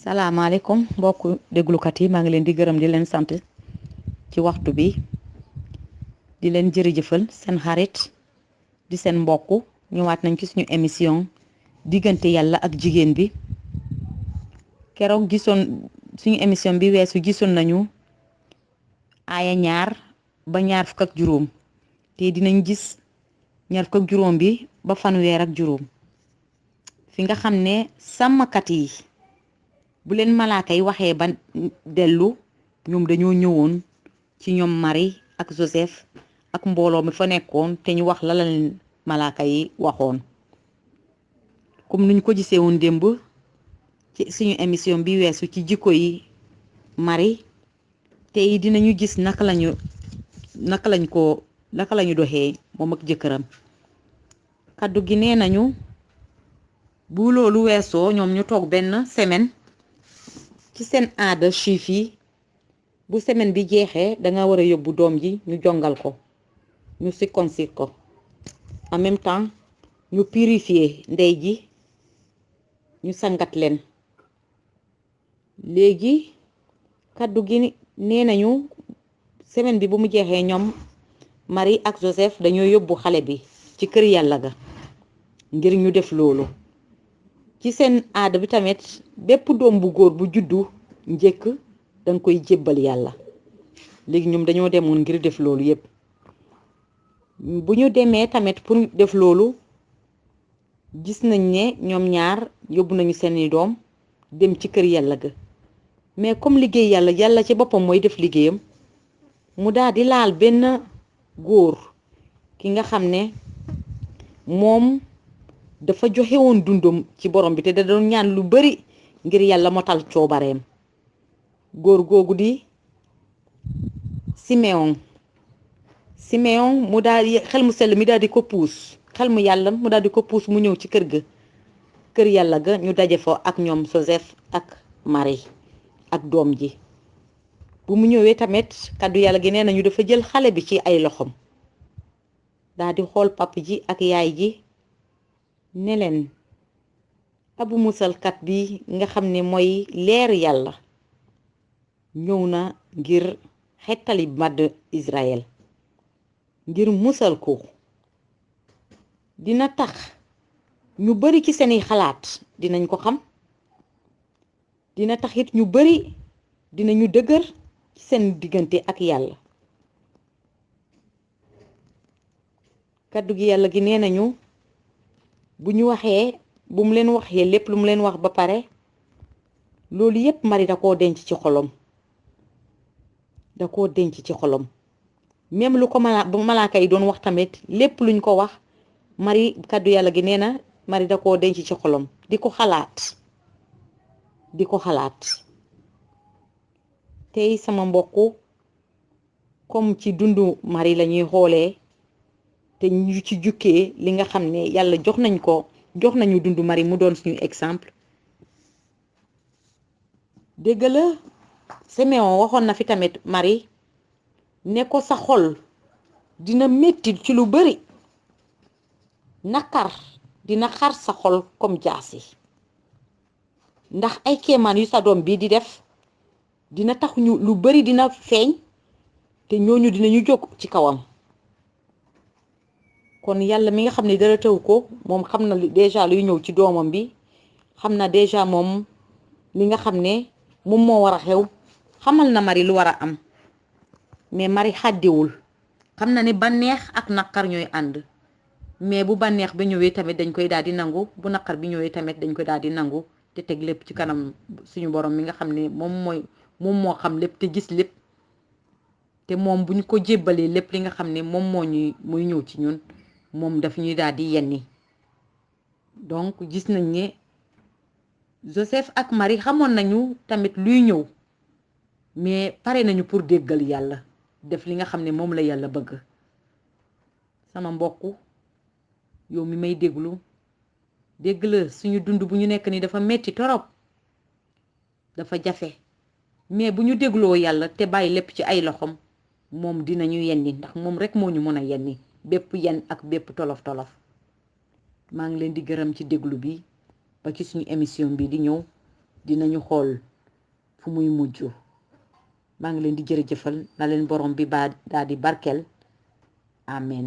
salaamaaleykum mbokku déglukat yi maa ngi leen di gërëm di leen sant ci waxtu bi di leen jërëjëfal seen xarit di seen mbokk ñëwaat nañ ci suñu émission diggante yàlla ak jigéen bi keroog gisoon suñu émission bi weesu gisoon nañu aaya 2 ba 25 te dinañ gis 25 bi ba 5 fi nga xam ne sàmmkat yi bu leen malaaka yi waxee ba dellu ñoom dañoo ñëwoon ci ñoom Marie ak Joseph ak mbooloo mi fa nekkoon te ñu wax la leen malaaka yi waxoon comme nuñ ko gisee woon démb ci suñu émission bi weesu ci jikko yi Marie tey dinañu gis naka lañu doxee moom ak jëkkëram kaddu gi nee nañu bu loolu weesoo ñoom ñu toog benn semaine ci seen aada juif yi bu semaine bi jeexee danga war a yóbbu doom ji ñu jongal ko ñu circoncire ko en même temps ñu purifier ndey ji ñu sangat leen léegi kaddu gi nee nañu semaine bi bu mu jeexee ñoom Marie ak Joseph dañoo yóbbu xale bi ci kër yàlla ga ngir ñu def loolu ci seen aada bi tamit bépp doom bu góor bu juddu njëkk danga koy jébbal yàlla léegi ñoom dañoo demoon ngir def loolu yépp bu ñu demee tamit pour def loolu gis nañ ne ñoom ñaar yóbbu nañu seeni doom dem ci kër yàlla ga mais comme liggéey yàlla ci boppam mooy def liggéeyam mu daal di laal benn góor ki nga xam ne moom dafa joxe woon dundam ci borom bi te da doon ñaan lu bari ngir yàlla motal coobareem góor googu di Simeon mu daal di xel mu sell mi daal di ko puus xel mu yàlla mu daal di ko puus mu ñëw ci kër yàlla ga ñu daje fa ak ñoom Joseph ak Marie ak doom ji bu mu ñëwee tamit kaddu yàlla gi nee nañu dafa jël xale bi ci ay loxom daal di xool papa ji ak yaay ji ne leen abu musalkat bi nga xam ne mooy leer yàlla ñëw na ngir xettali màdd Israël ngir musal ko dina tax ñu bari ci seeni xalaat dinañ ko xam dina tax it ñu bari dinañu dëgër ci seen diggante ak yàlla kaddu gi yàlla gi nee nañu bu ñu waxee bu mu leen waxee lépp lu mu leen wax ba pare loolu yépp Marie da koo denc ci xolom même lu ko malaaka yi doon wax tamit lépp luñ ko wax Marie kaddu yàlla gi nee na Marie da koo denc ci xolom di ko xalaat tey sama mbokk comme ci dundu Marie lañuy xoolee te ñu ci jukkee li nga xam ne yàlla jox nañu dundu Marie mu doon suñu exemple dégg la Simeon waxoon na fi tamit Marie ne ko sa xol dina metti ci lu bari nakar dina xar sa xol comme jaasi ndax ay kéemaan yu sa doom bi di def dina tax ñu lu bari dina feeñ te ñooñu dinañu jóg ci kawam kon yàlla mi nga xam ne dara taw ko moom xam na déjà luy ñëw ci doomam bi xam na déjà moom li nga xam ne moom moo war a xew xamal na Marie lu war a am mais Marie xàddiwul xam na ne bànneex ak naqar ñooy ànd mais bu bànneex ba ñëwee tamit dañ koy daal di nangu bu naqar bi ñëwee tamit dañ koy daal di nangu te teg lépp ci kanam suñu borom mi nga xam ne moom moo xam lépp te gis lépp te moom bu ñu ko jébbalee lépp li nga xam ne moom muy ñëw ci ñun moom daf ñuy daal di yenni donc gis nañ ne Joseph ak Marie xamoon nañu tamit luy ñëw mais pare nañu pour déggal yàlla def li nga xam ne moom la yàlla bëgg sama mbokk yow mi may déglu dégg la suñu dund bu ñu nekk ni dafa metti torop dafa jafe mais bu ñu dégloo yàlla te bàyyi lépp ci ay loxom moom dinañu yenni ndax moom rek moo ñu mën a yenni bépp yen ak bépp tolof maa ngi leen di gërëm ci déglu bi ba ci suñu émission bi di ñëw dinañu xool fu muy mujj maa ngi leen di jërëjëfal na leen borom bi ba daal di barkel amen